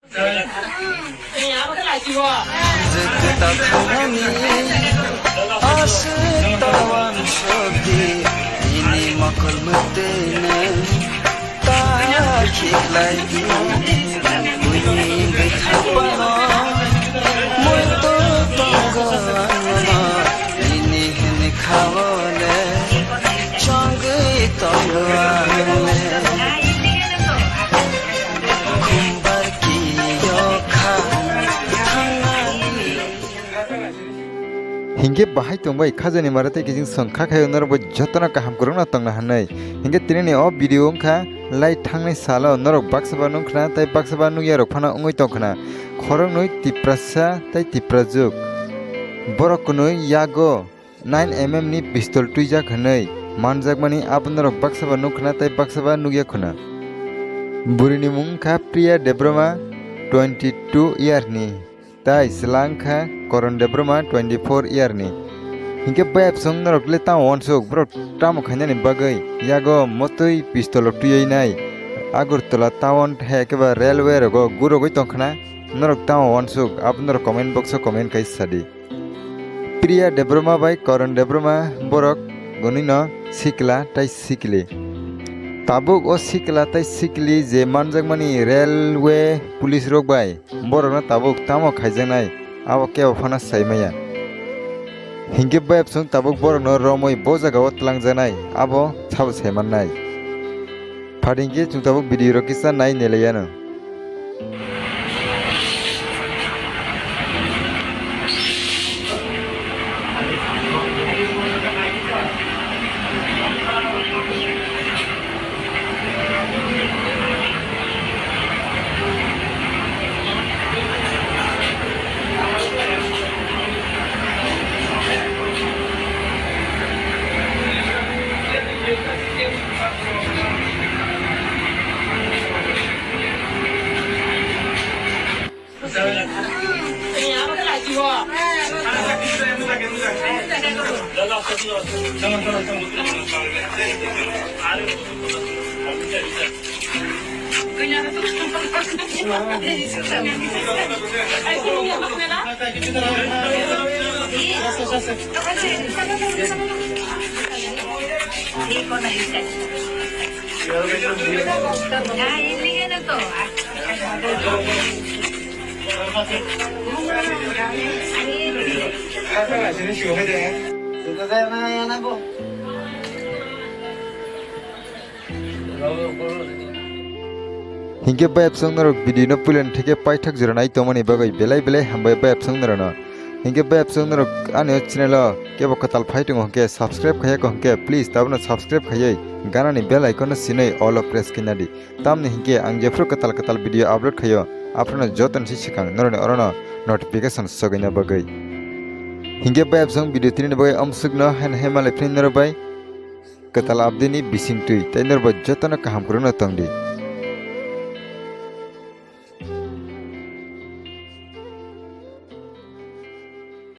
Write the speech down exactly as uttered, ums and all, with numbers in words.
Hamjwk kwtal thangnani aswk ta uansukdi, nini mokol mwtwi nwng ta khiklai di. Buini bwkha phano muitu tongo ang no, nini hwnwi kha o le chongwi tongo ang le. Hinkhe bahai tongbai khajani mara tei kijing song kha khayo norokbo jotono kaham kwrwngno tongna hwnwi. Hinkhe tinini o video wngkha lai thangnai salo norok baksa ba nukkhna tei baksa ba nukya rok phano wngwi tongkhna. Khoroknwi Tiprasa tei Tiprajwk. Borok kwnwi yago nine M M ni pistol twijak hwnwi manjakmani abo norok baksa ba nukkhna tei baksa ba nukya khwna. Burini mung wngkha Priya Debbarma, twenty two year ni, tei chwla wngkha Karan Debbarma, twenty four year ni. Hinkhe bayapsong norok le tamo uansuk, borok tamo khainani bagwi yago motwi pistol o twiwi nai Agartala town hai khe ba railway rogo gurogwi tongkhna, norok tamo uansuk, abo norok comment box o comment khai sadi. Priya Debbarma bai Karan Debbarma borok gonino sikla tei sikli. Tabuk o sikla tei sikli je manjakmani railway police rok bai borokno tabuk tamo khaijaknai abo kebo phano saimaya. Hinkhe bayapsong tabuk borokno romwi bo jagao twlangjaknai abo sabo saimannai. Phatingkhe chwng tabuk video rok kisa nai nelaiano. Hinkhe bayapsong norok video no puilani theke paithak jora nai tongmani bagwi belai belai hambai bayapsong norokno. Hinkhe bayapsong norok ani o channel o kebo kwtal phai tongo hinkhe subscribe khaiya kho hinkhe please tabukno subscribe khaiwi ganani bell icon no sinwi all o press khaina di. Tamni hinkhe ang jephru kwtal kwtal video upload khaio, aphruno jotoni si swkang noroni orono notification sogwina bagwi. Hinkhe bayapsong video tinini bagwi amsukno haino hai malai phini norok bai kwtal abdini bisingtwi tei norok bai jotono kaham kwrwngno tongdi.